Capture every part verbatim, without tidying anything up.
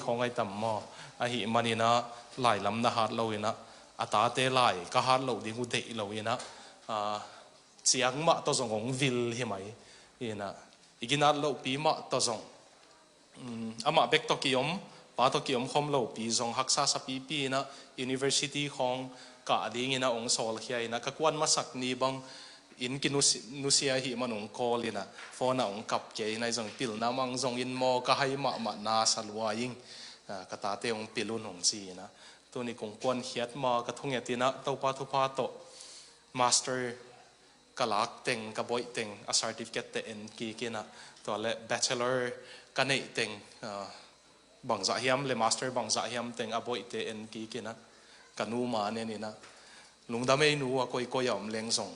khawng ai tam maw? Ahih maninah lailam na hat loinah a tate lai ka hat loh ding uh deih loinah, ah, ciang mah tawh zong hong vil hi mai. Inah i ginat lohpi mah tawh zong, um, amah bek tawh kiom, pa tawh kiom khawm lopi zong haksa sapipi inah university khawng kah dinginah hong sawlkhia inah ka kuan masak ni bang inn kinusia, nusia ahih man hong call inah phone ah hong kap kei inah i zong pilna mang zongin maw ka hai mahmah na sa lua ing. Ah, ka tate hong pil un hong ci inah tuni kong kuankhiat ma ka thunget inah Topa thupha tawh master ka lak teng, ka boih teng, a certificate te en kik inah, tua le bachelor ka neih teng, ah, bangzah hiam le master bangzah hiam teng a boihte en kik inah, ka nu ma nen inah, lungdam ei nu, a koikoi a om leng zong,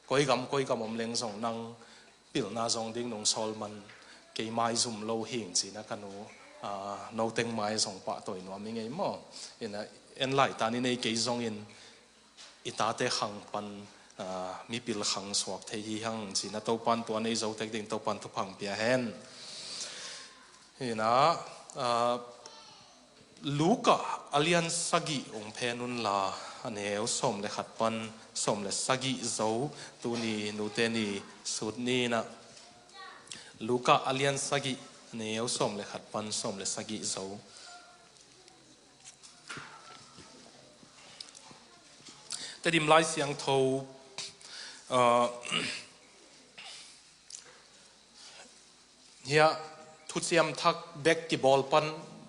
koi gam koi gam om leng zong nang pilna zong ding nong sawl man kei maizum lo hing ci inah ka nu, ah, noteng mai zong pahtawi nuam i ngei maw? Inah en laitan i nei kei zongin i tate khang pan, ah, mipil khang suak thei hi hang ci inah Topan tua nei zo tek ding Topan thupha pia hen. Inah, ah, Luka a lian sagih hong phen unla, a neu sawm le khat pan sawm le sagih zo, tuni nute ni sut ni inah. Luka a lian sagih, a neu sawm le khat pan sawm le sagih zo. Tedim Lai Siangtho, ah, hiah thuciam thak bek kibawl pan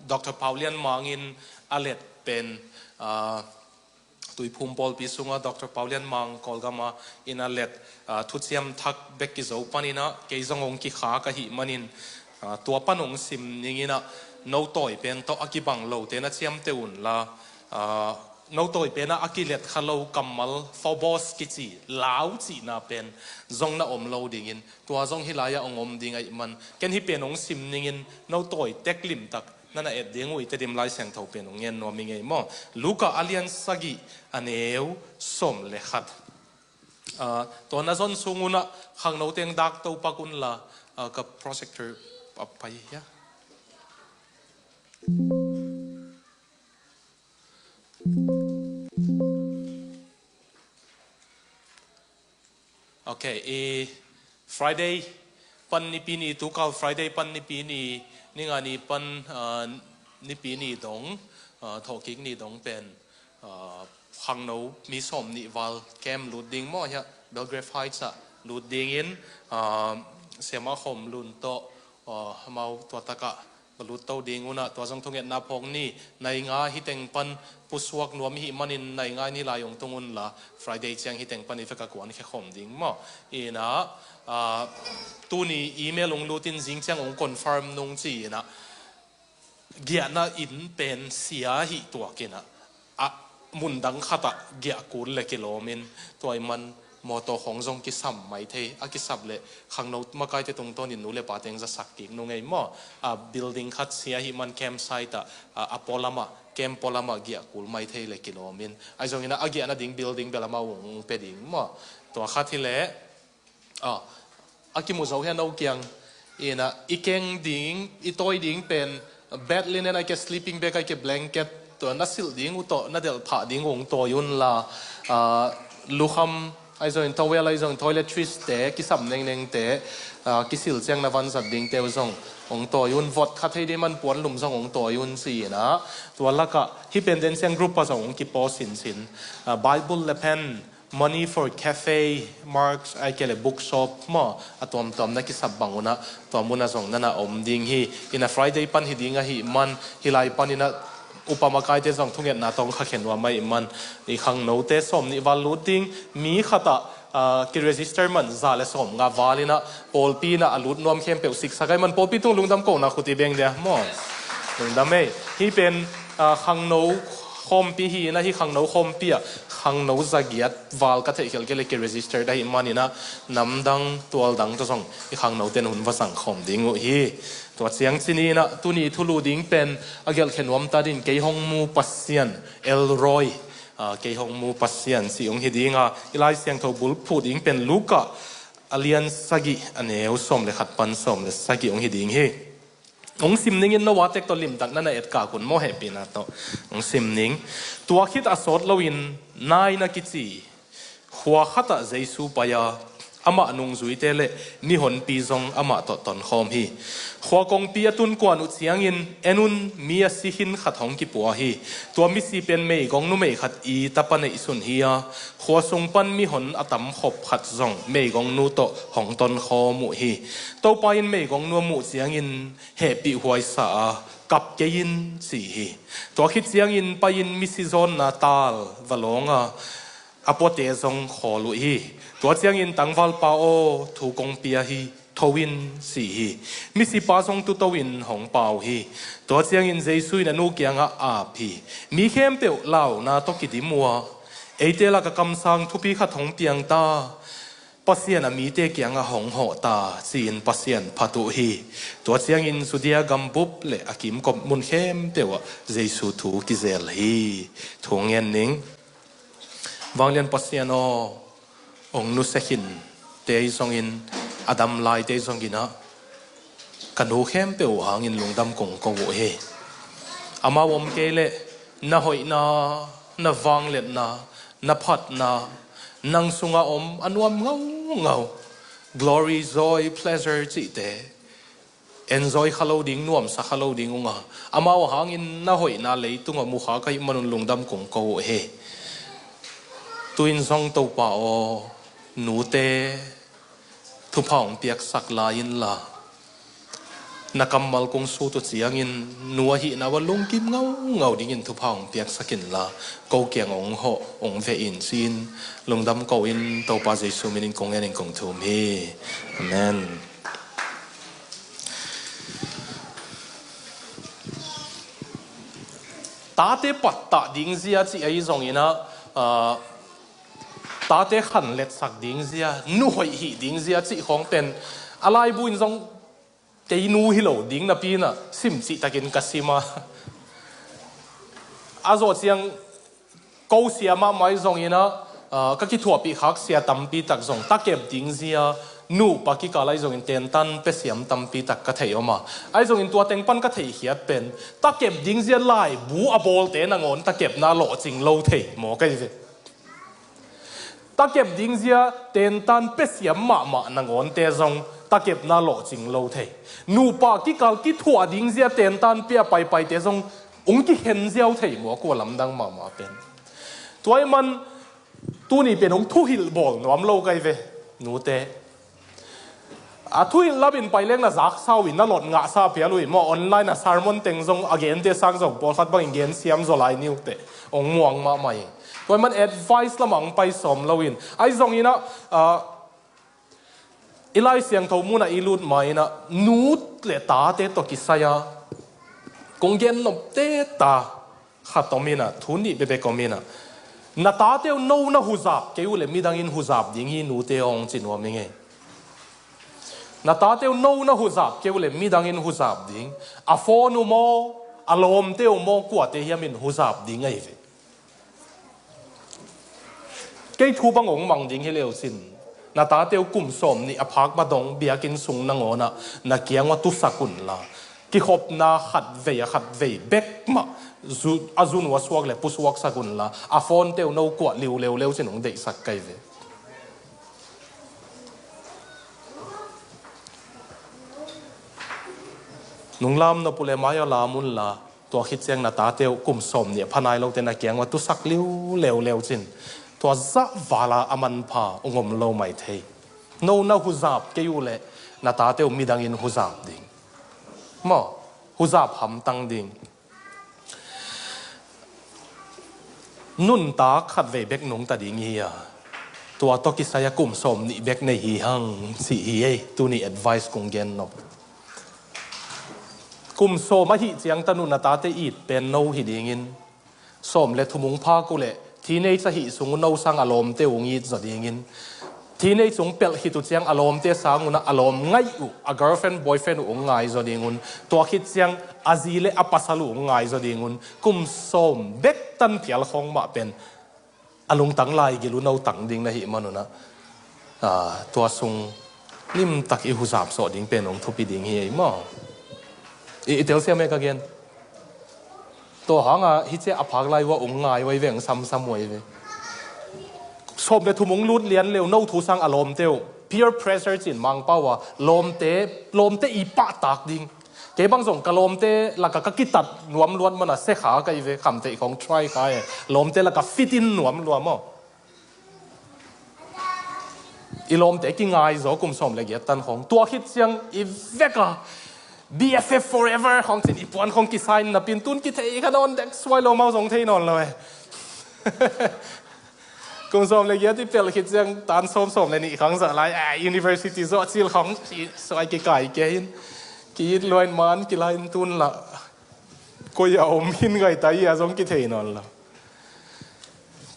Doctor Pau Lian Mang in a let pen, ah, Tuiphum pawlpi sungah Doctor Pau Lian Mang Kawlgama in a let, ah, thuciam thak bek kizo pan inah kei zong hong kikhak ahih manin, ah, tua pan hong sim ning inah no tawi pen tawh a kibang lote na ciamteh unla, ah, no tawi penah a kilet kha lo kammal phobos kici lau cihna pen zong na om lo dingin tua zong hih lai-ah hong om ding ahih man ken hih pen hong sim ningin no tawi tek limtak na na et ding uh i Tedim Lai Siangtho pen hong ngen nuam i ngei maw? Luka a lian sagih, a neu sawm le khat. Ah, tua na zon sung unah khangno teng dak to pak unla, ah, ka projector a pai hia? Ok, i Friday pan Nipi ni, tukal Friday pan Nipi ni, ni nga ni pan, ah, Nipi ni dong, ah, thawhkik ni dong pen, ah, khangno mi sawm nih val camp lut ding maw hiah Belgrave Heights ah lut dingin, ah, Siamah Khawm Lun tawh, ah, amau tua takah ka lut to ding unah tua zong thungetna phawk ni, nai nga hi teng pan pusuak nuam i hih manin nai nga in hih lai hong tung unla Friday ciang hi teng pan i vek a kuan khe khawm ding maw? Inah, ah, tuni email hong lut in zing ciang hong confirm nung ci inah giahna inn pen sia hih tuak inah a mun dang khatah giah kul le kilawm in tua i man mawtaw khawng zong kisam mai thei, a kisap le khangno makaite tungtawnin nu le pa teng zasak kik nung ei maw? A building khat sia hih man campsite ah, a, a pawlamah, camp pawlamah giah kul mai thei le kilawm in ai zongin a giahna ding building bel amau hong pe ding maw? Tua khat hi leh, ah, a kimu zo hia no kiang inah i keng ding, i tawi ding pen bed linen ai ke sleeping bag ai ke blanket tua na silh ding uh tawh na delh phah ding uh hong tawi unla, ah, lukham ai zongin towel ai zongin toiletries te kisam nengneng te, ah, kisil ciang na vanzat ding te uh zong hong tawi un, vot kha thei ding man puan lum zong hong tawi un ci inah tua lakah hih pen den ciang group ah zong hong kipaw sinsin, ah, Bible le pen, money for cafe, marks ai ke le bookshop maw, a tuamtuam na kisap bang unah tua munah zong na na om ding hi. Inah Friday pan hi ding ahih man hih lai pan inah upa makaite zong thungetna tawh hong khakhe nuam ahih man i khangnote sawm nih val lut ding, mi khatah, ah, kiregister man za le sawm nga val inah pawlpi inah a lut nuam khempeuh siksak ahih man pawlpi tung lungdam kohna khut i beng dia maw? Lungdam ei. Hih pen, ah, khangno khawmpi hi inah hih khangno khawmpi ah khangno zagiat val ka theihkhial kei le kiregister ahih man inah namdang tualdang tawh zong i khangnote in hun va zang khawm ding uh hi. Tua ciang ci ni inah tuni thulu ding pen a gelhkhe nuam ta dingin kei hong mu Pasian, El Roi, ah, kei hong mu Pasian cih hong hi ding a, i Lai Siangtho bulphuh ding pen Luka a lian sagih a neu sawm le khat pan sawm le sagih hong hi ding hi. Hong sim ningin Noah tek tawh limtak na na etkak un maw, hehpihna tawh hong sim ning. Tua khit a sawt loin Nain a kici khua khatah Jesu pai-a, amah nungzuite le mihonpi zong amah tawh tonkhawm hi. Khua kongpi a tun kuan uh ciangin, en un, mi a si khin khat hong kipua hi. Tua misi pen meigong numei khat i tapa neihsun hi-a, khua sung pan mihon a tamkhop khat zong meigongnu tawh hong tonkhawm uh hi. Topa in meigongnu a muh ciangin hehpih huaisa a, kap kei in, ci hi. Tua khit ciangin pai-in misi zawnna tal va lawng a, a puate zong khawl uh hi. Tua ciangin tangvalpa aw, thu kong pia hi, tho in, ci hi. Misipa zong tuto in hong pau hi. Tua ciangin Jesu in a nu kiangah ap hi. Mi khempeuh launa tawh kidim uh a, eite lak a kamsang thupi khat hong piang ta, Pasian a mite kiangah hong hawh ta, ci-in Pasian phat uh hi. Tua ciangin Judea gambup le a kimkop mun khempeuh ah Jesu thu kizel hi. Thu ngen ning. Vanglian Pasian aw, hong nusia khinte zongin, a dam laite zongin ah, ka nu khempeuh uh hangin lungdam kong ko uh hi. Amau om kei leh na hoihna, na vangliatna, na phatna, nang sunga om a nuam ngaungau, glory, joy, pleasure cihte enjoy kha lo ding, nuamsa kha lo ding unga, amau hangin na hoihna leitung a mu kha ka hih manun lungdam kong ko uh hi. Tu-in zong Topa aw, nute thupha hong piaksak lai inla, na kammal kong sut uh ciangin nu ahihna uah lungkim ngaungau dingin thupha hong piaksak inla, ko kiang hong hawh, hong veh in, ci-in lungdam ko-in Topa Jesu minin kong ngenin kong thum hi. Amen. Tate pattah ding zia cih ahi zongin ah, ah, tate khanletsak ding zia, nu hoih hih ding zia cih khawng pen a laibu in zong kei nu hi lo ding napi-in ah sim cihtakin ka sim a. A zawh ciang ko sia mahmah ahi zongin ah, ah, ka kithuahpih khak sia tampi tak zong takep ding zia, nupa kikal ahi zongin tentan pia siam tampi tak ka thei om a. Ahi zongin tua teng pan ka theihkhiat pen, takep ding zia laibu a bawlte nangawn takepna lawhcing lo thei maw ka hi ve. Takep ding zia tentan pia siam mahmah nangawnte zong takepna lawhcing lo thei. Nupa kikal kithuah ding zia tentan pia paipaite zong ung kikhen ziau thei maw, kua lamdang mahmah pen. Tua ahih man tuni pen ung thuhilh bawl nuam lo ka hi ve, nute. A thuhilh lamin pai leng na zaksa uh in, na lot ngahsa phial uh in maw, online a sermon teng zong a gente sang zong pawlkhat bangin gen siam zaw lai ni uh teh, hong muang mahmah hi. Tua ahih man advice lamah hong pai sawm loin, ahi zongin ah, ah, i Lai Siangtho munah i lut ma-in ah, nu le tate tawh kisai-a kong gen nop teta khat om in ah, thu nih bekbek om in ah, na tate uh no na huzap kei uh leh midangin huzap ding hi, nute aw, hong ci nuam ing ei. Na tate uh no na huzap kei uh leh midangin huzap ding. A phone uh maw, a lawmte uh maw, kuate hiamin huzap ding ahi ve. Kei thu bang hong mang ding hi leu cin, na tate uh kum sawm nih a phak ma dong biakinn sung nangawn ah na kiang uah tusak unla, kikhopna khat vei a khat vei bek mah zu-, a zun uah suak le pusuaksak unla, a phone-te uh no kuah liu leuleu cin hong deihsak ka hi ve. Nung lam nop uh leh mai-ah lam unla, tua khit ciang na tate uh kum sawm nih a pha nai lote na kiang uah tusak liu leuleu cin, tua zah vala a manpha hong om lo mai thei. No na huzap kei uh leh na tate uh midangin huzap ding maw, huzap hamtang ding. Nuntak khat vei bek nungta ding hi a, tua tawh kisai-a kum sawm nih bek nei hi hang, cih hi ei, tuni advice kong gen nop. Kum sawm ahih ciang ta nung na tate it pen no hi dingin, sawm le thum hong phak uh leh teenage ahih sung uh no sang a lawmte uh hong it zaw dingin, teenage hong pelh khit uh ciang a lawmte sang un ah a lawm ngaih uh, a girlfriend, boyfriend uh hong ngai zaw ding un, tua khit ciang a zi le a pasal uh hong ngai zaw ding un, kum sawm bek tan phial khawng mah pen a lungtang laigil uh no tang ding na hih man un ah, aa, tua sung limtak i huzap zawh ding pen hong thupi ding hi ei maw. I, i telsiam e ka gen. Tua hanga hih cia a phak lai ua ung ngai ua i veng samsam ua i ve. Sawm le thum ung lut lian leu no thu sang a lawmte uh. Peer pressure cin Mangpau a lawmte, lawmte i pahtak ding. Kei bang zong ka lawmte laka ka kitat nuam luat mana se kha ka i ve, khamtheih khong try kha e. Lawmte laka fit in nuam luam aw. I lawmte kingai zaw kum sawm le giat tan khong. Tua khit ciang i veka B F F forever khong cin i puan khong kisain napin tun kithei kha nawn dek suai lo mau zong thei nawn lo e. Kum sawm le giat i pelh khit ciang tan sawm sawm le nih khang zah lai a university zawh cil khong suai kikai kei in. Ki-it luain man kilai in tun lah. Koi a om hin ngai ta i a zong kithei nawn lo.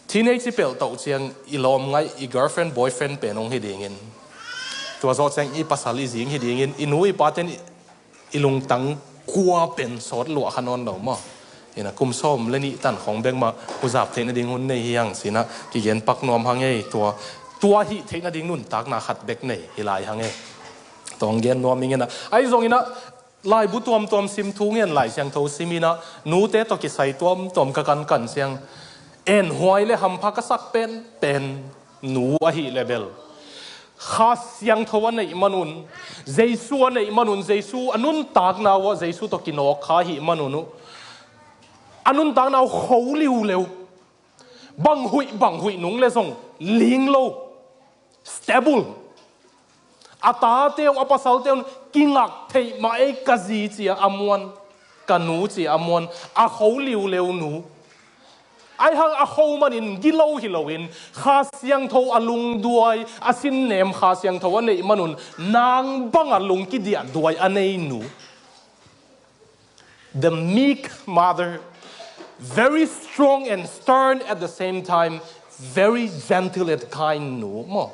Teenage i pelh toh ciang i lawm ngaih i girlfriend boyfriend pen hong hi dingin, tua zawh ciang i pasal i zing hi dingin, i nu i paten i, i lungtang kua pen sawt luah kha nawn lo maw? Ina kum sawm le nih tan khong bek mah huzap theih nading hun nei hi hang sinah kigen pak nuam hang ei tua, tua hih theih nading nuntakna khat bek nei hi lai hang ei. Tawng gen nuam ing inah. Ahi zong inah laibu tuamtuam sim thu ngen Lai Siangtho sim inah nute tawh kisai tuamtuam ka kankan siang. En huai le hampha ka sak penpen nu ahi le bel Kha Siangtho a neih manun, Jesu a neih manun, Jesu a nuntakna uh ah Jesu tawh kinawk kha ahi manun uh a nuntakna uh kho liuleu. Bang huih bang huih nung le zong ling lo. Stable. A tate uh a pasalte un kingak theih mah ei ka zi cia a muan, ka nu cia a muan, a kho liuleu nu. Aihang a kho manin gilo hi loin Kha Siangtho a lungduai a sinnem Kha Siangtho a neih manun nang banga lungkidiah duai a nei nu. The meek mother, very strong and stern at the same time, very gentle and kind nu maw?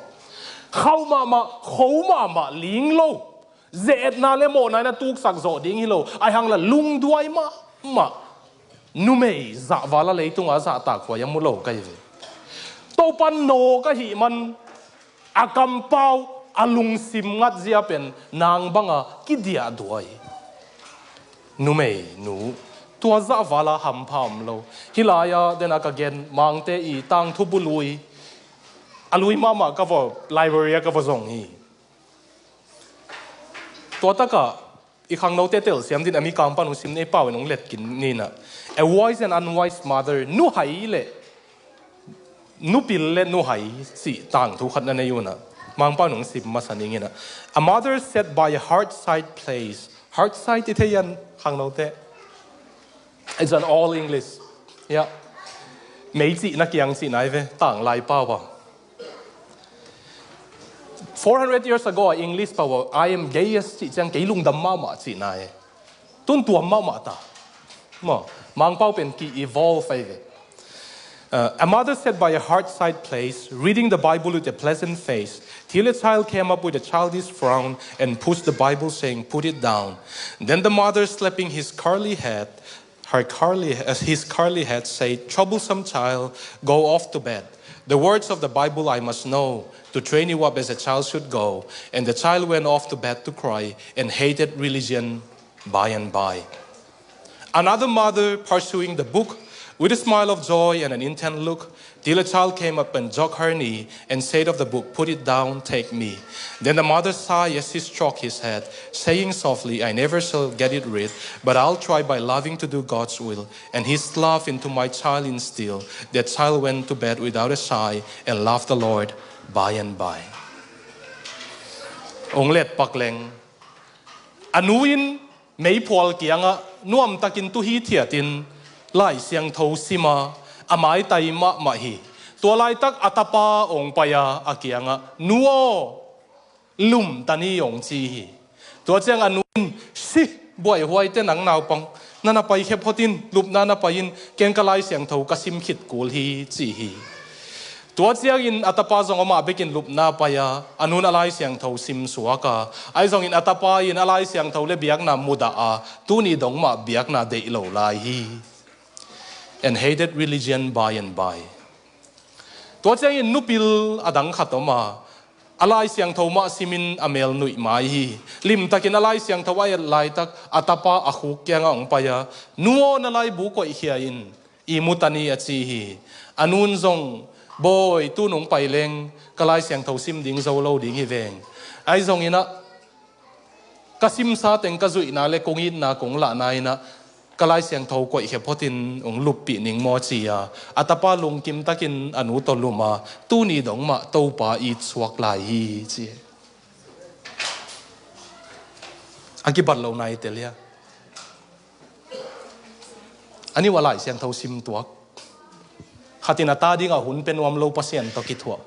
Khau mahmah, kho mahmah, ling lo. Ze-etna le mawhna in a tuksak zawh ding hi lo. Aihang la lungduai mahmah. Numei zahvala leitunga zahtak huai a mu lo ka hi ve. Topa nawk ahih man a kampau a lungsim ngat zia pen nang banga kidiah duai. Numei nu tua zahvala hampha om lo. Hih lai-a dena ka gen Mangte i tangthu bu lui a lui mahmah ka va library a ka va zong hi. Tua takah i khangnote telsiam din a mi kangpan hong sim nei pau in hong let kin ninah. A wise and unwise mother, nu hai le nupil le nu hai cih tangthu khat na nei unah Mangpau in hong sim masa ning inah. A mother sat by a hard side place. Hard side i thei an khangnote. It's an all English. Yeah. Mei cihna kiang cihna i ve, tanglai pau a. Four hundred years ago a English pau a, "I am gaius," cih ciang kei lungdam mahmah cihna e. Tun tuam mahmah ta. Maw, Mangpau pen ki-evolve ai ve. Uh, a mother sat by a hard side place, reading the Bible with a pleasant face, till a child came up with a childish frown and pushed the Bible, saying, "Put it down." Then the mother, slapping his curly head, her curly, uh, his curly head, said, "Troublesome child, go off to bed. The words of the Bible I must know, to train you up as a child should go." And the child went off to bed to cry and hated religion by and by. Another mother, pursuing the book with a smile of joy and an intent look, till a child came up and jogged her knee and said of the book, "Put it down, take me." Then the mother sighed as he stroked his head, saying softly, "I never shall get it read, but I'll try by loving to do God's will." And his love into my child instilled. That child went to bed without a sigh and loved the Lord by and by. Ong let pak leng. A nu in meiphual kiangah nuamtakin tuhi thiatin Lai Siangtho sima a maitai mahmah hi. Tua laitak a tapa ong pai-a a kiangah, "Nu aw, lumta ni," ong ci hi. Tua ciang a nu in, "Si, buaihuaite nang naupang, na na pai khep hotin, lupna na pai in, keng ka Lai Siangtho ka sim khit kul hi," ci hi. Tua ciangin a tapa zong amah bekin lupna pai-a, a nun a Lai Siangtho sim suak a, ahi zongin a tapa in a Lai Siangtho le biakna mudah a, tuni dong mah biakna deih lo lai hi. And hated religion by and by. Tua ciangin nupil a dang khat om a, a Lai Siangtho mah simin a mel nuih mai hi. Limtakin a Lai Siangtho a et laitak a tapa a khuk kiangah hong pai a, "Nu aw, na laibu koihkhia in, i mu ta ni," a ci hi. A nun zong, "Bawi, tu nung pai leng ka Lai Siangtho sim ding zo lo ding hi veng. Ahi zongin ah ka simsa teng ka zuihna le kong itna kong lahna in ah ka Lai Siangtho koihkhia photin hong luppih ning maw," ci a, a tapa lungkim takin a nu tawh lum a, tuni dong mah Topa it suak lai hi, ci. A kibat lo nai tel hia? A nih a Lai Siangtho sim tuak. Khatin a ta dingah hun pe nuam lo Pasian tawh kithuah.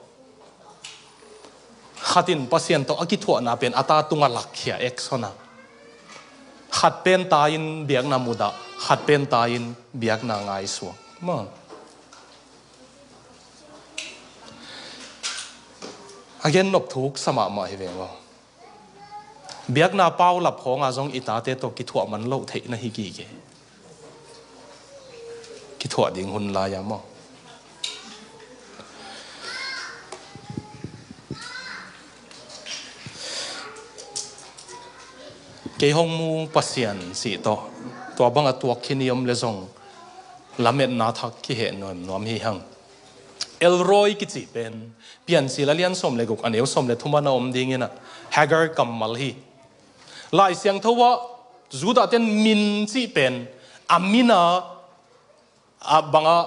Khatin Pasian tawh a kithuahna pen a ta tungah lakkhia, action a. Khat pen ta in biakna mudah, khat pen ta in biakna ngaisuak. Maw. A gen nop thuk sa mahmah hi veng aw. Biakna paulap khawngah zong i tate tawh kithuah man loh theih na hi gige. Kithuah ding hun lai-a maw? Kei hong mu Pasian cih tawh tua bangah tuak khin i om le zong lametna thak kiheh nuamnuam hi hang. Elroy kici pen Piancil a lian sawm le guk, a neu sawm le thum ah na om dingin ah Hagar kammal hi. Lai Siangtho ah Judah ten min cih pen a min a, a bangah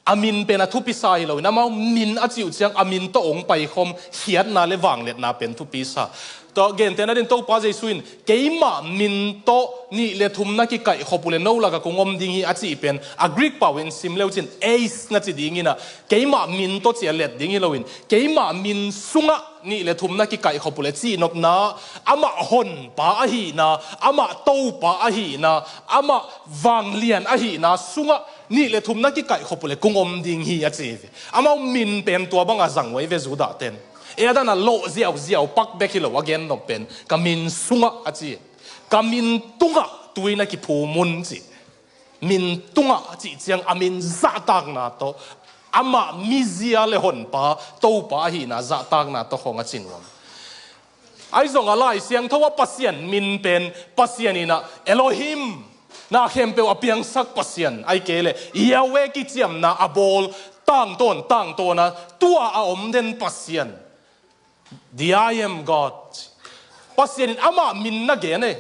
a min pen a thupi sa hi loin, amau min a cih uh ciang a min tawh hong paikhawm khiatna le vangliatna pen thupi sa. Tua gentehna dingin Topa Jesu in, "Keimah min tawh nih le thum na kikaihkhop uh le no lakah kong om ding hi," a cih pen a Greek pau in sim leucin eis na ci dingin ah, keimah min tawh ci a let ding hi loin, keimah min sungah nih le thum na kikaihkhop uh le cihnopna, amah honpa ahihna, amah Topa ahihna, amah vanglian ahihna sungah nih le thum na kikaihkhop uh le kong om ding hi, a ci hi ve. Amau min pen tua bangah zang uh ahi ve Judah ten. Ei a dan a lawh ziauziau pak bek hi lo a gennop pen, "Ka min sungah," a ci. "Ka min tungah tui na kiphum un," ci. Min tungah a cih ciang a min zahtakna tawh, amah mizia le honpa Topa ahihna zahtakna tawh khawng a ci nuam. Ahi zongah Lai Siangtho ah Pasian min pen Pasian in ah Elohim, na khempeuh a piangsak Pasian, ahih kei leh Yahweh kiciamna a bawl tangtawn tangtawn a, tua a om den Pasian, "The I am God." Pasian in amah min na gen e.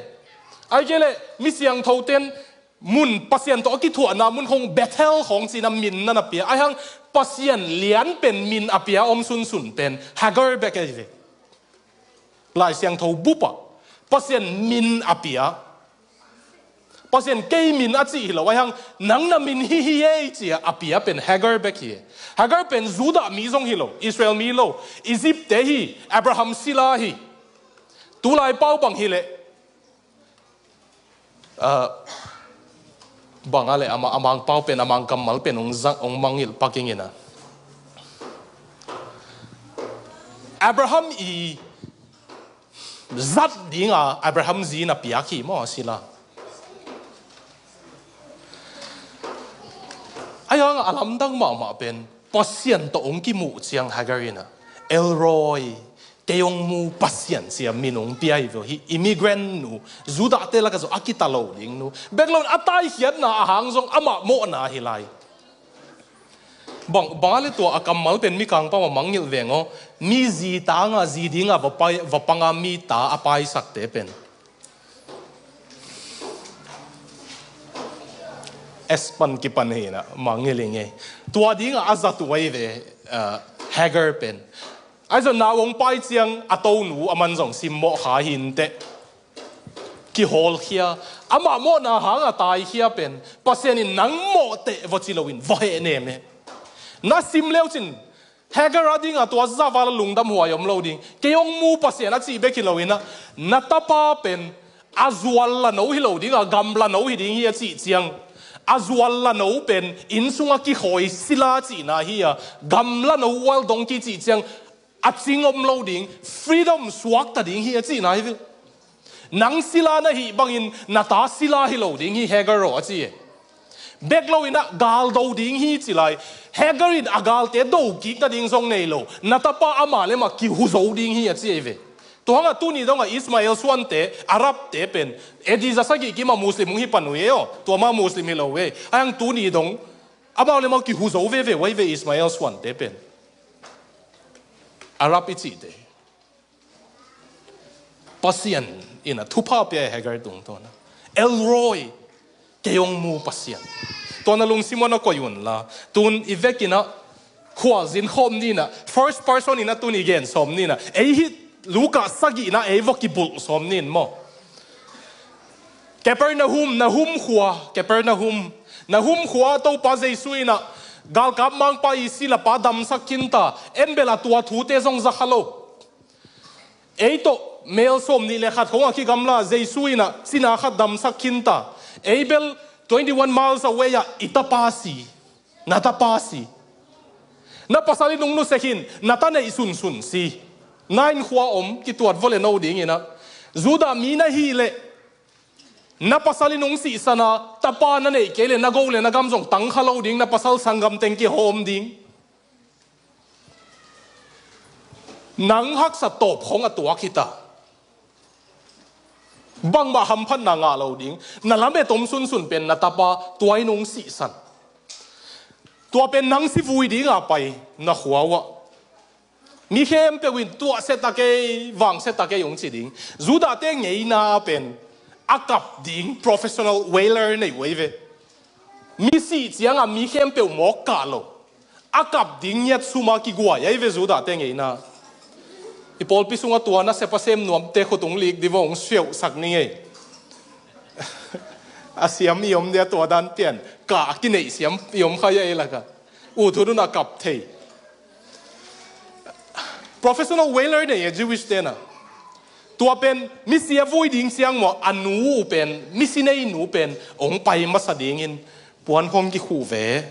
Ahih kei leh mi siangtho ten mun Pasian tawh a kithuahna mun khawng Bethel khawng ci-in a min na na pia. Ahi hang Pasian lian pen min a pia om sunsun pen Hagar bek ahi ve. Lai Siangtho bup ah Pasian min a pia. Pasian kei min a cih hi lo, ahi hang nang na min hi hi ei ci-a a pia pen Hagar bek hi. Hagar pen Judah mi zong hi lo, Israel mi lo, Egypt te hi, Abraham sila hi. Tulai pau bang hi leh, ah, bang a leh a ma-, a Mangpau pen, a Mangkammal pen hong zang, hong mangngilh pak ing in a. Abraham i zat dinga Abraham zi na piak hi maw, a sila. Ahi hang a lamdang mahmah pen Pasian tawh hong kimuh ciang Hagar in a, Elroy, kei hong mu Pasian ci-a min hong pia hi ve uh. Hih immigrant nu, Judah te lakah zong a kita lo ding nu. Bek lo in a taikhiatna a hang zong amah mawhna hi lai. Bang, bang a leh tua a kammal pen Mikang pau a mangngilh veng aw. Mi zi tanga, zi dinga va pai, va panga mi ta a paisakte pen. Espan kipan hi in a, mangngilh ing ei. Tua dinga a zat uh ahi ve, ah, Hagar pen. Ahi zong nau hong pai ciang a tonu a man zong simmawh kha hi inteh. Kiholkhia, amah mawhna hanga taikhia pen Pasian in nang mawhteh vua ci loin vua hehnem e. Na sim leucin Hagar a dinga tua zaval a lungdam huai om lo ding. Kei hong mu Pasian a cih bek hi loin a, na tapa pen a zual lano hi lo dinga, gamlano hi ding hi a cih ciang, a zual lano pen inn sunga kikhawi sila cihna hi a, gamlano, wild donkey cih ciang a cing om lo ding, freedom suakta ding hi a cihna hi ve. Nang sila na hih bangin na ta sila hi lo ding hi, Hagar aw, a ci e. Bek lo in ah gal do ding hi ci lai. Hagar in a galte do kik nading zong nei lo. Na tapa amah le mah kihu zo ding hi a ci ei ve. Tua hangah tuni dongah Ismael suante, Arabte pen, A D za sagih kimah Muslim hong hi pan uh ei aw. Tua mah Muslim hi lo ei. Ahi hang tuni dong amau le amau kihu zo veve uh ei ve Ismael suante pen. Arab i cihte. Pasian in a thupha pia Hagar tungtawn a, El Roi, kei hong mu Pasian. Tua na lungsim uah na koih un la. Tun i vekin ah khualzin khawm ni in ah, first person in ah tun i gen sawm ni in ah, ei hih Luka sagihna ei vawh kibulh sawm ni in maw. Kapernahum, Nahum khua, Kapernahum, Nahum khua Topa Jesu in ah galkap mangpa i silapa damsak khin ta, en bel a tua thute zong za kha lo. Ei tawh mel sawm nih le khat khong a kigamla Jesu in ah cina khat damsak khin ta. Ei bel twenty one miles away ah i tapa si, na tapa si. Na pasal in hong nusia khin, na ta neih sunsun si. Na innkhua om kituat vua le no ding in ah, Judah mi na hih leh na pasal in hong sihsan a, tapa na neih kei leh na go le na gam zong tang kha lo ding, na pasal sanggam teng kihawm ding. Nang haksa tawp khong a tuak hi ta. Bangmah hamphatna ngah lo ding. Na lamet om sunsun pen na tapa tua in hong sihsan. Tua pen nang si vui ding a pai na khua uah. Mi khempeuh in tuahsia ta kei, vangsia ta kei hong ci ding. Judahte ngeina pen a kap ding professional whaler nei uh ei ve. Mi sih ciangah mi khempeuh mawk kah lo. A kap ding ngiat suma kiguai ei ve Judahte ngeina. I pawlpi sungah tua na sepa sem nuamte khut hong lik di vawh hong siauhsak ni ngei. A siam i om dia tua dan pian kah a kineih siam i om kha ia ei lakah. U thudun a kap thei. Professional whaler nei e Jewish tena. Tua pen misi a vui ding ciang maw a nu uh pen, misi nei nu pen hong pai masa dingin puan khong kikhuh ve.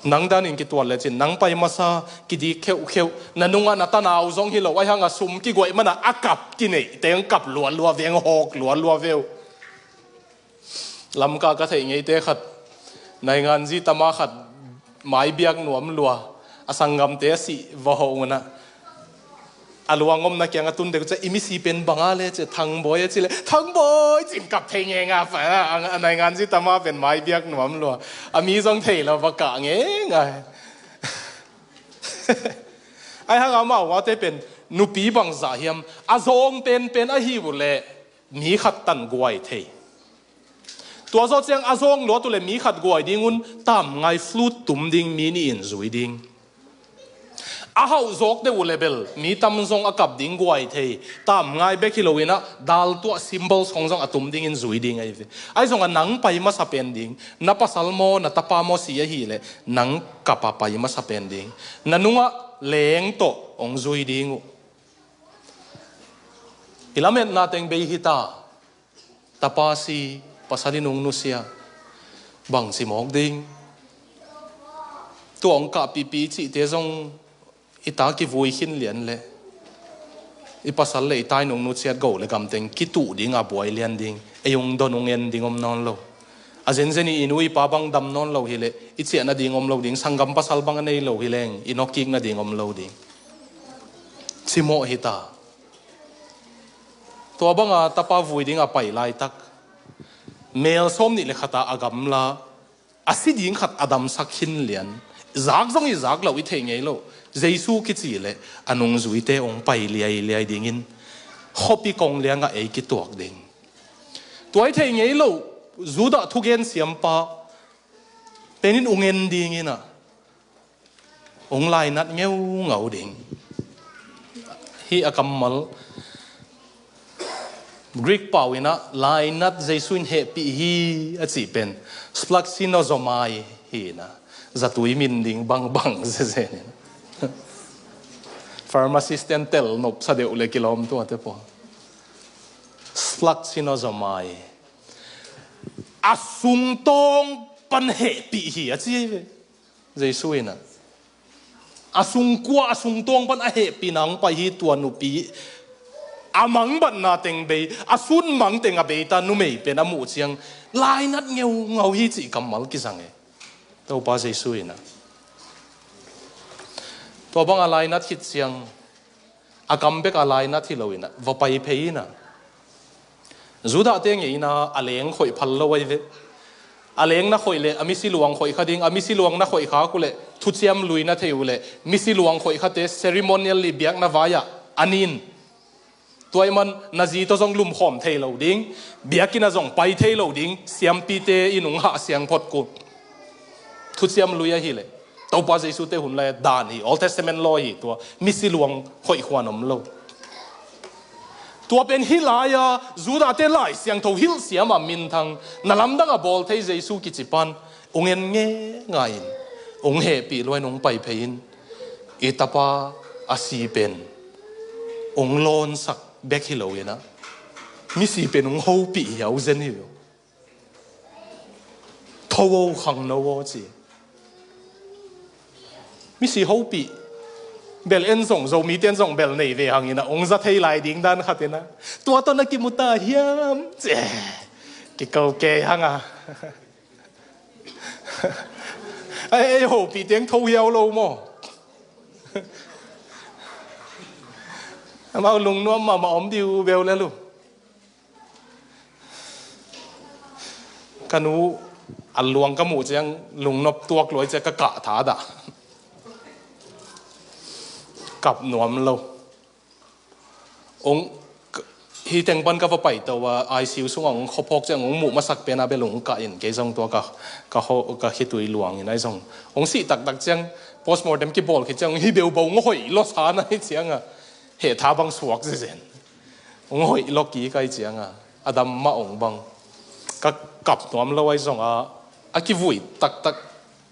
Nang danin kituat lecin nang pai masa kidik kheuhkheuh, na nungah na tanau zong hi lo, ahi hangah sum kiguaih mana a kap kineih teng kap lualua ve, hong hawk lualua ve uh. Lamka ka theih ngeite khat, nainganzi tama khat, maibiak nuam lua, a sanggamte a sih va hawh unah a luangomna kiangah tun dek uh ciah, i misi pen banga le ciah, Thangbawi a ci le, Thangbawi cin kap thei ngenga pa a, a nainganzi tama pen maibiak nuam lua, a mi zong thei lo va kah ngenga. Ahi hang amau ate pen nupi bangzah hiam, a zawng penpen ahi uh leh mi khat tan guai thei. Tua zawh ciang a zawng luat uh le mi khat guai ding un, tamngai flute tum ding mi nih in zui ding. A hauh zawk deuh uh le bel mi tam zong a kap ding guai thei. Tamngai bek hi lo inah dal tuah cymbals khong zong a tum dingin zui ding ahi ve. Ahi zongah nang pai masa pen ding, na pasal maw na tapa maw si ahi leh nang kap a pai masa pen ding. Na nungah leng tawh hong zui ding uh. I lametna teng bei hita. Tapa si, pasal in hong nusia, bangci mawk ding. Tua hong kahpihpih i cihte zong i ta kivui khin lian leh i pasal le i ta in hong nusiat go le gamteng kituh ding a buai lian ding. Ei hong don hong en ding om nawn lo. A zenzen i nu i pa bang dam nawn lo hileh i ciah nading om lo ding, sanggam pasal bang a nei lo hileng i nawkkik nading om lo ding. Cimawh hita. Tua banga tapa vui ding a pai laitak, mel sawm nih le khata a gamla, a si ding khat a damsak khin lian, zak zong i zak lo, i theih ngei lo, Jesu kici le a nungzuite hong pai liailiai dingin khuapi kong liangah ei kituak ding. Tua i theih ngei lo Judah thugen siampa penin hong en dingin ah hong lainat ngeungau ding. Hih a kammal Greek pau inah lainat Jesu in hehpih hi a cih pen splanchnizomai hi inah zatui min ding bangbang zezen in. Pharmacist ten tel nopsa deuh le kilawm tuate pua. Splanchnizomai. A sungtawng pan hehpih hi a ci hi ve. Jesu inah a sungkua, a sungtawng pan a hehpihna hong pai hi tua nupi. A mangbatna teng bei, a sunmang teng a beita numei pen a muh ciang lainat ngeungau hi cih kammal kizang e. Topa Jesu in ah, tua banga lainat khit ciang a kam beka lainat hi lo in ah va pai phei in ah, Judah te ngeina a leng khoih phal lo ahi ve. A leng na khoih leh a misi luang khoih kha ding, a misi luang na khoih khak uh leh thuciam lui na thei uh leh misi luang khoih khate ceremonially biakna vai-ah a nin. Tua ahih man na zi tawh zong lumkhawm thei lo ding, biakinn ah zong pai thei lo ding, siampite in hong hah siang phot kul. Thuciam lui ahih leh Topa Jesu te hun lai dan hi, Old Testament law hi, tua misi luang khoih khuan om lo. Tua pen hih lai-a Judah te Lai Siangtho hilh siam a minthang na lamdang a bawl thei Jesu kici pan hong en nge ngai in, hong hehpih lua in hong pai phei in, i tapa a si pen hong lawnsak bek hi lo in ah, misi pen hong hopih hiau zen hi lo. Tho o, khangno o ci. Misi hopih bel en zong, Zomite in zong bel nei ve hang in ah, hong za thei lai ding dan khat in ah, tua tawh na kimu ta hiam ci. Kiko kei hang a. Ei, ei hopih teng tho hiau lo maw? Amau lungnuam mahmah om diu beu le lu. Ka nu a luang ka muh ciang lungnop tuak luai ciang ka kah tha dah. Kap nuam lo. Hong, hih teng pan ka va paito a, I C U sungah hong khuaphawk ciang hong muh masak pen a bel hong kah in, kei zong tua ka, ka, ho, ka khitui luang in ahi zong. Hong sih taktak ciang, postmortem kibawl khit ciang, hih beubaw hong hoih lawsa na hi ciang a, heh tha bang suak zezen. Hong hoih lawk kik ahi ciang a, a dam mah hong bang. Ka kap nuam lo ahi zong a, a kivui taktak.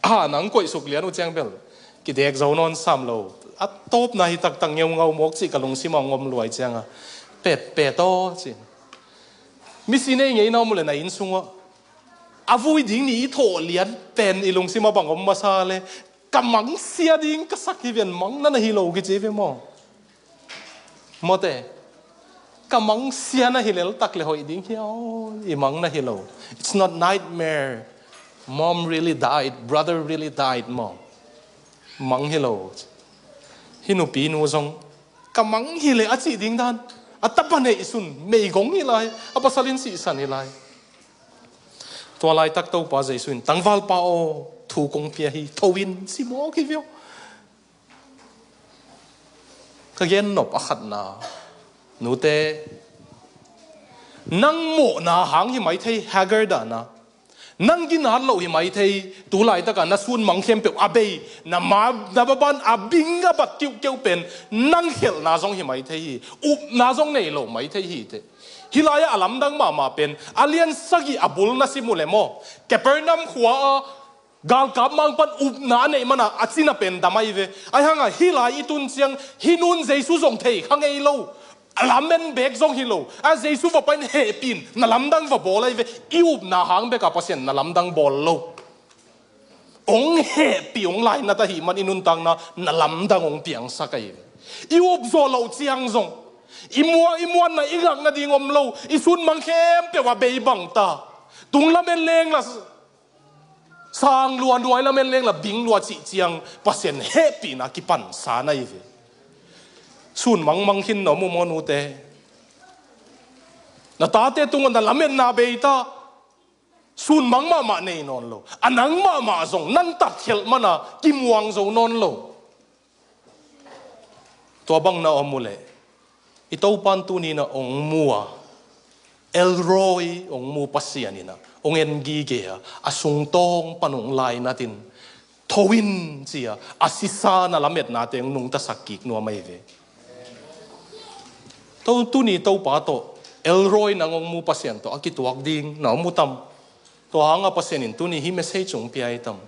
A, nang koih suk lian uh ciang bel kidek zo nawn sam lo. A tawpna hi taktak ngeungau mawk cih ka lungsim a hong om luai ciang a, pet, pet aw ci. Misi nei ngeina om uh leh na inn sungah a vui ding ni i thawh lian pen i lungsim a bang om masa le, ka mangsia ding ka sak hi ven, mang na na hi lo kici ve maw? Mawte, ka mangsia na hi lel tak le hoih ding hi aw, i mang na hi lo. It's not nightmare. Mom really died, brother really died maw? Mang hi lo. Hih nupi nu zong ka mang hi le a cih ding dan, a tapa neihsun, meigong hi lai, a pasal in sihsan hi lai. Tua laitak Topa Jesu in, tangvalpa aw, thu kong pia hi, tho in, ci mawk hi viau. Ka gen nop a khatna, nute, nang mawhna hang hi mai thei Hagar dahna. Nang ginat loh hi mai thei, tu laitaka na sunmang khempeuh a bei, na ma, na baban a bing a bat kiuhkeuh pen, nang khelhna zong hi mai thei hi, upna zong nei lo mai thei hi teh. Hih lai-ah a lamdang mahmah pen, a lian sagih a bul na sim uh leh maw, Capernaum khua-ah galkap mang pan upna a neih mana a cina pen dam ahi ve. Ahi hanga hih lai i tun ciang hih nun Jesu zong thei kha ngei lo. A lamen bek zong hi lo. A Jesu va pai in hehpih in na lamdang va bawl ahi ve. I upna hang beka Pasian na lamdang bawl lo. Hong hehpih hong lainat ahih man i nuntakna na lamdang hong piangsak ahi ve. I up zawh loh ciang zong i mua, i muanna i ngak nading om lo. I sunmang khempeuh a bei bang ta. Tung lamen leng la sang lua, nuai lamen leng la bing lua cih ciang Pasian hehpihna kipansa na hi ve. Sun mangmang khin na om uh maw nute? Na tate tungah na lametna bei ta. Sun mang mahmah nei nawn lo. A nang mahmah zong nan tatkhelh mana kimuang zo nawn lo. Tua bang na om uh leh i Topa in tuni-in ah hong mu a, El Roi, hong mu Pasian in ah hong en gige a, a sungtawng pan hong lainatin, tho in ci a, a sisa na lametnate hong nungtasak kik nuam ahi ve. Tua tuni Topa tawh, El Roi, nang hong mu Pasian tawh a kituak ding na om uh tam? Tua hanga Pasian in tuni hih message hong pia hi tam?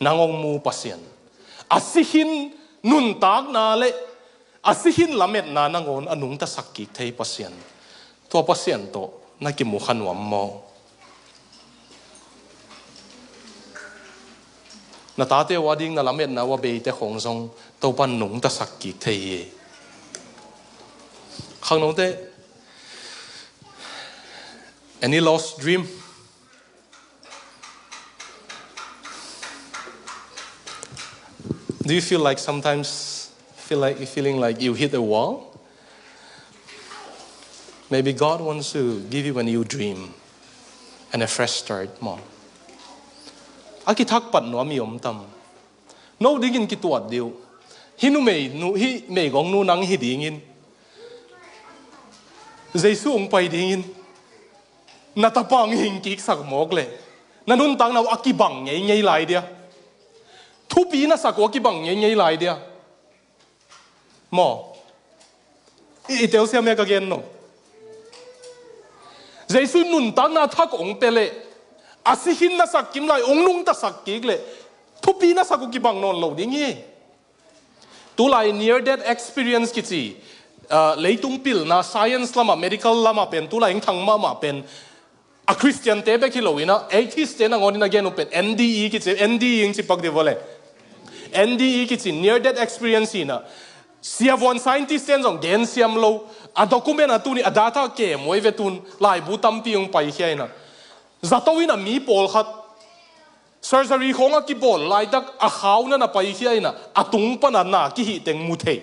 Nang hong mu Pasian, a si khin nuntakna le a si khin lametna nangawn a nungtasak kik thei Pasian, tua Pasian tawh na kimu kha nuam maw? Na tate uh ading na lametna uh a beite khawng zong Topa in nungtasak kik thei hi. Khangnote, any lost dream? Do you feel like sometimes feel like you feeling like you hit a wall? Maybe God wants to give you a new dream and a fresh start, maw. A kithak pat nuam i om tam. No dingin kituat dih uh. Hi numei nu, hi meigong nu nang hi dingin, Jesu hong pai dingin, na tapa hong hing kiksak mawk leh na nuntakna uh a kibang ngeingei lai dia. Thupi na sak uh a kibang ngeingei lai dia. Maw. I, i telsiam e ka gen no. Jesu in nuntakna thak hong pia leh, a si khin na sak kim lai, hong nungta sak kik leh, thupi na sak uh kibang nawn lo ding hi. Tulai near death experience kici, ah, leitung pilna science lamah, medical lamah pen tulai hong thang mahmah pen, a Christian te bek hi lo in ah, atheist te nangawn in a gen uh pen N D E kici, N D E hong ci pak dih vua le. N D E kici near death experience hi in ah, siavuan scientist ten zong gen siam lo, a document a tuni a data kem uh ei ve tun, laibu tampi hong paikhia in ah, zato in ah mi pawlkhat surgery khawng a kibawl laitak a khau na na paikhia in ah, a tung pan a na kihih teng mu thei.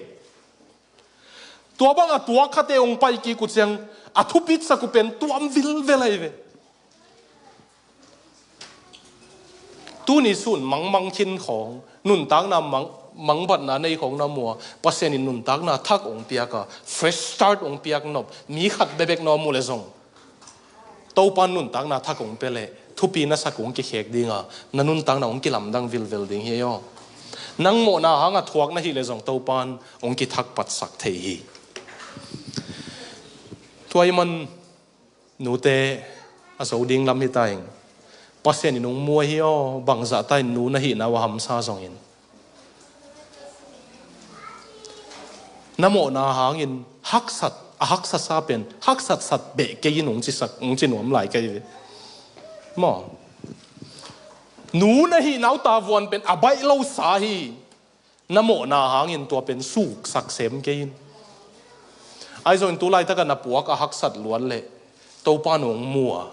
Tua bang a tuak khate hong pai kik uh ciang, a thupitsak uh pen tuam vilvel ahi ve. Tuni sun mangmang khin khawng, nuntakna mang, mangbatna nei khawng na mu a, Pasian in nuntakna thak hong piak a, fresh start hong piak nop mi khat bekbek na mu le zong, Topa in nuntakna thak hong pia leh, thupi na sak hong kikhek ding a, na nuntakna hong kilamdang vilvel ding hi aw. Nang mawhna hang a thuak na hih leh zong Topa in hong kithak patsak thei hi. Tua ahih man nute a zo ding lam hi ta ing. Pasian in hong mu ahi aw, bangzah ta in nu na hihna uh a hamsa zongin. Na mawhna hangin haksat, a haksasa pen haksatsat beh kei in hong cisak, hong ci nuam lai kei ve. Maw. Nu na hihna uh tavuan pen a baih lo sa hi. Na mawhna hangin tua pen suksak sem kei in. Ahi zongin tu laitak a na puak a haksat luat leh, Topa in hong mu a,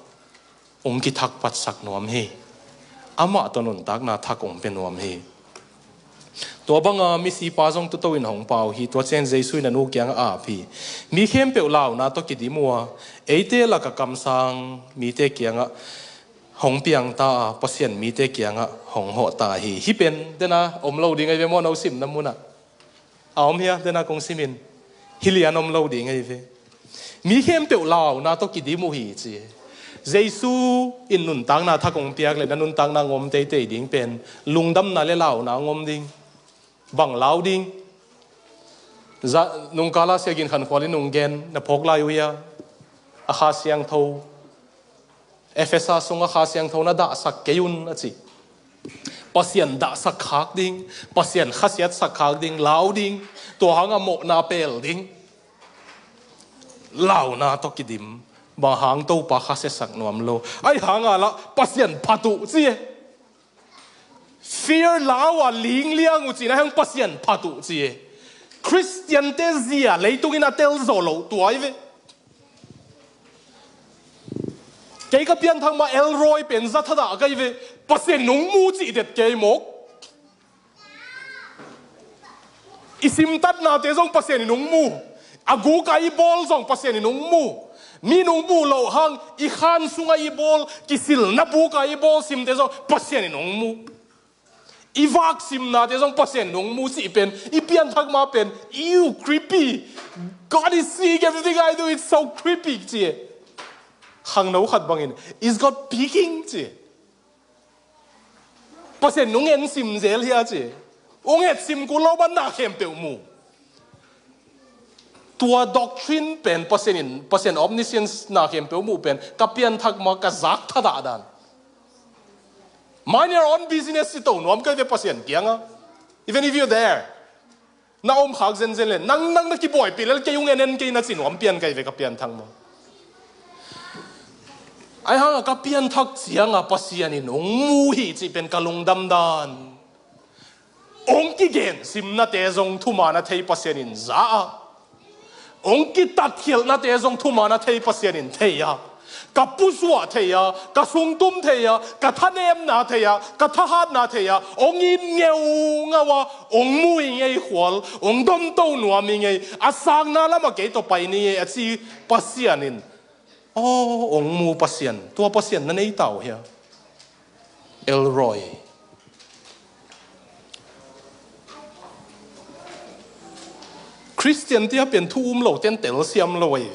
hong kithak patsak nuam hi. Amah tawh nuntakna thak hong pia nuam hi. Tua bang a misipa zong tuto in hong pau hi. Tua ciang Jesu in a nu kiangah a ap hi. Mi khempeuh launa tawh kidim uh a, eite lak a kamsang mite kiangah hong piang ta a, Pasian mite kiangah hong hawh ta hi. Hih pen dena om lo ding ahi ve maw, no simna mun ah. A om hia, dena kong sim in. Hih lian om lo ding ahi ve. Mi khempeuh launa tawh kidim uh hi ci. Jesu in nuntakna thak hong piak leh na nuntakna hong om teitei ding pen lungdamna le launa hong om ding. Bang lau ding? Za, nungkala Sia Gin Khan Khual in hong gen, na phawk lai uh hia? A Kha Siangtho, Efesa sungah Kha Siangtho na dahsak kei un a ci. Pasian dahsak khak ding, Pasian khasiatsak khak ding, lau ding, tua hang a mawhna pel ding. Launa tawh kidim, bang hang Topa khasiasak nuam lo. Ahi hang a lah Pasian phat uh ci e. Fear lau a lingliang uh cihna hang Pasian phat uh ci e. Khristiante zia leitung in a tel zaw lo tua hi ve. Kei ka pianthak mah Elroy pen za thadah ka hi ve. Pasian in hong mu cih det kei mawk. I simtatnate zong Pasian in hong mu. A guk a i bawl zong Pasian in hong mu. Mi in hong mu loh hang, i khan sungah i bawl, kisilna buk a i bawl simte zong Pasian in hong mu. I vak simnate zong Pasian in hong mu cih pen, i pianthak mah pen, "Ew, creepy. God is seeing everything I do, it's so creepy," ci e. Khangno khat bangin, "Is God peeking?" ci e. Pasian in hong en sim zel hia ci. Hong et sim kul lo bang na khempeuh mu. Tua doctrine pen Pasian in, Pasian omniscience na khempeuh mu pen, ka pianthak mah ka zak thadah dan. Mind your own business ci to nuam ka hi ve Pasian kiangah. Even if you're there. Na om khak zenzen le, nang, nang na kibuaipih lel kei hong en en kei na ci nuam pian ka hi ve ka pianthak mah. Ahi hang a ka pianthak ciang a Pasian in hong mu hi cih pen ka lungdam dan. Hong kigen simnate zong thuman a thei Pasian in za a. Hong kitatkhialhnate zong thuman a thei Pasian in thei a, ka pusuah thei a, ka sungtum thei a, ka thanemna thei a, ka thahatna thei a, hong it ngeungau a, hong mu i ngei khual, hong domto nuam i ngei, a sangna lamah kei tawh pai ni e a ci Pasian in, aw, hong mu Pasian, tua Pasian na nei ta uh hia? El Roi. Khristian tia pen thu um lo ten telsiam lo ei.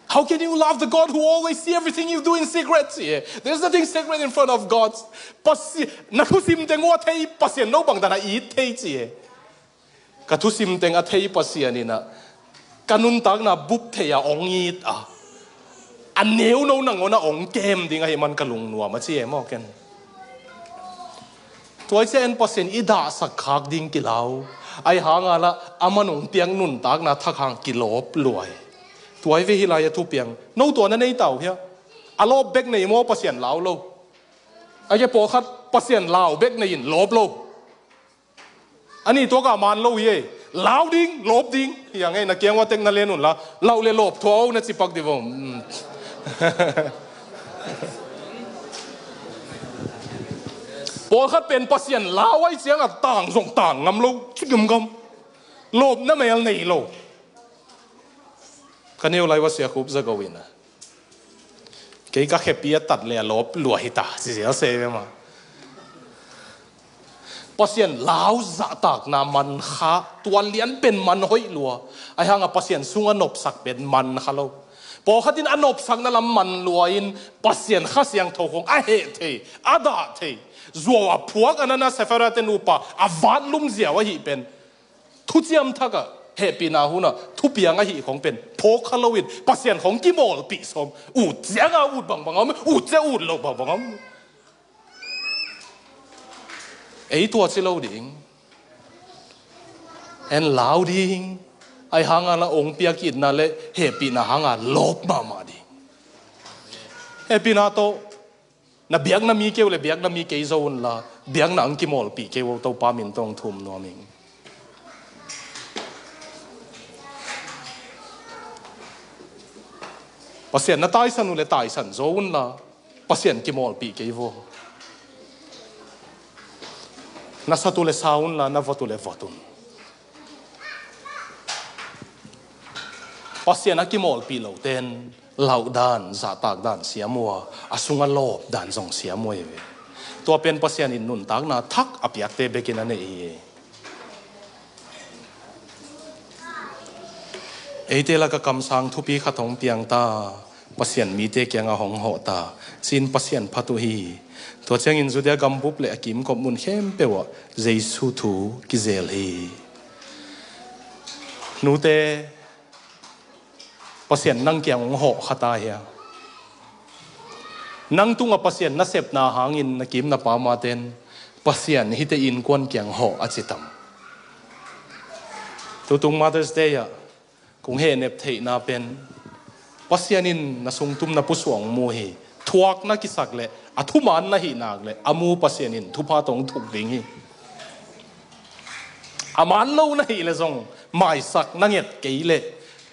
How can you love the God who always see everything you do in secret? Ci e. There's nothing secret in front of God. Pasi-, na thusim teng uh a thei Pasian no bang dan a it thei ci e. Ka thusim teng a thei Pasian in ah, ka nuntakna bup thei a hong it a, a neuno nangawn a hong kem ding ahih man ka lungnuam a ci e maw ken. Tua i ciah en Pasian i dahsak khak ding kilau, ahi hanga lah a man hong piak nuntakna thak hang kilawp luai. Tua i ve hi lai a thupiang, no tua na nei ta uh hia? A lawp bek nei maw, Pasian lau lo? A ke pawlkhat Pasian lau bek nei in lawp lo. A nih tuak a man lo hi ei. Lau ding, lawp ding. Hi a ngei na kiang ua tek na len un la, lau le lawp thua o na cipak di vo. Hmm. Pawlkhat pen Pasian lau ai ciang a tang zong tang ngam lo, ci gamgam. Lawp na mel nei lo. Ka neu lai ua sia khup za go in a, kei ka khepi a tat le a lawp lua hi ta, ci sia se ve ma. Pasian lau zahtakna man kha, tua lian pen man hoih lua. Ahi hanga Pasian sung a nopsak pen man kha lo. Pawlkhat in a nopsakna lam man lua in Pasian Kha Siangtho khong a heh thei, a dah thei. Zuau a phuak a nana Safira te nupa a vat lum ziau ahi pen. Thuciam thak ah, hehpihna hun ah, thupiang ahi khong pen phawk kha lo in, Pasian khong kimawlpih sawm. Ut ciang a ut bangbang om, ut ciang ut lo bangbang om. Ei tua ci lo ding. En lau ding. Ahi hanga lah hong piak itna le hehpihna hanga lawp mahmah ding. Hehpihna tawh na biakna mi keu le biakna mi kei zo un la, biakna ang kimawlpih kei vo, Topa min tawh thum nuam ing. Pasian na taisan uh le taisan zo un la, Pasian kimawlpih kei vo. Na sat uh le sa un la, na vot uh le vot un. Pasian a kimawlpih lo ten lauh dan, zahtak dan siam uh a, a sung a lawp dan zong siam uh hi ve. Tua pen Pasian in nuntakna thak a piakte bekin a neih hi. Eite lak a kamsang thupi khat hong piang ta, Pasian mite kiangah hong hawh ta, ci-in Pasian phat uh hi. Tua ciangin Judea gambup le a kimkop mun khempeuh ah Jesu thu kizel hi. Nute, Pasian nang kiang hong hawh kha ta hia? Nang tungah Pasian na sepna hangin na kim na pam a ten Pasian hihte innkuan kiang hawh a ci tam? Tutung Mother's Day ah kong hehnep theihna pen Pasian in na sungtum na pusuang mu hi. Thuak na kisak le a thuman na hih nak le a mu Pasian in thupha tawh hong thuk ding hi. A man lo na hih le zong maisak na nget kei le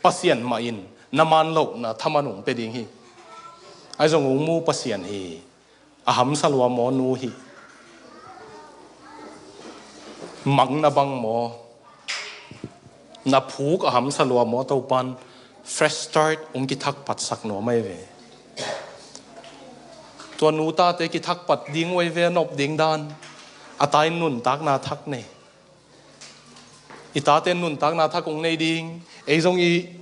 Pasian mah in na man lohna thaman hong pia ding hi. Ahi zong hong mu Pasian hi. A hamsa lua maw nu hi? Mang na bang maw? Na phuk a hamsa lua maw? Topan fresh start hong kithak patsak nuam ahi ve. Tua nu tate kithak pat ding uh ahi ve, a nop ding dan. A ta in nuntakna thak nei. I tate nuntakna thak hong nei ding, ei zong i,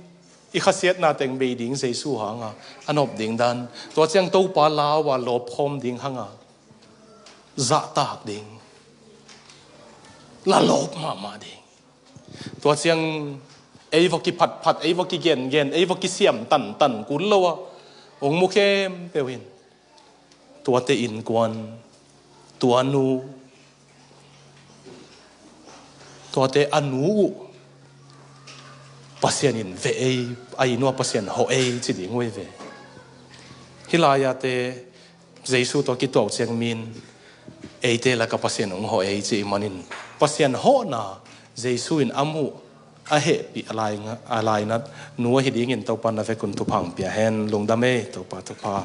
i khasiatna teng bei ding Jesu hanga a nop ding dan. Tua ciang Topa lau a lawp khawm ding hanga zahtak ding, la lawp mahmah ding. Tua ciang ei va kiphatphat, ei va kigengen, ei va kisiam tantan kul lo a hong mu khempeuh in tuate innkuan, tua nu, tuate a nu uh Pasian in ve ei, a inn uh a Pasian hawh ei ci ding uh hi ve. Hih lai-a te Jesu tawh kituak ciang min eite lak a Pasian hong hawh ei ci ih manin Pasian hawhna Jesu in a muh a hehpih a lainat nu ahi dingin Topa na vekun thupha hong pia hen. Lungdam ei, Topa thupha.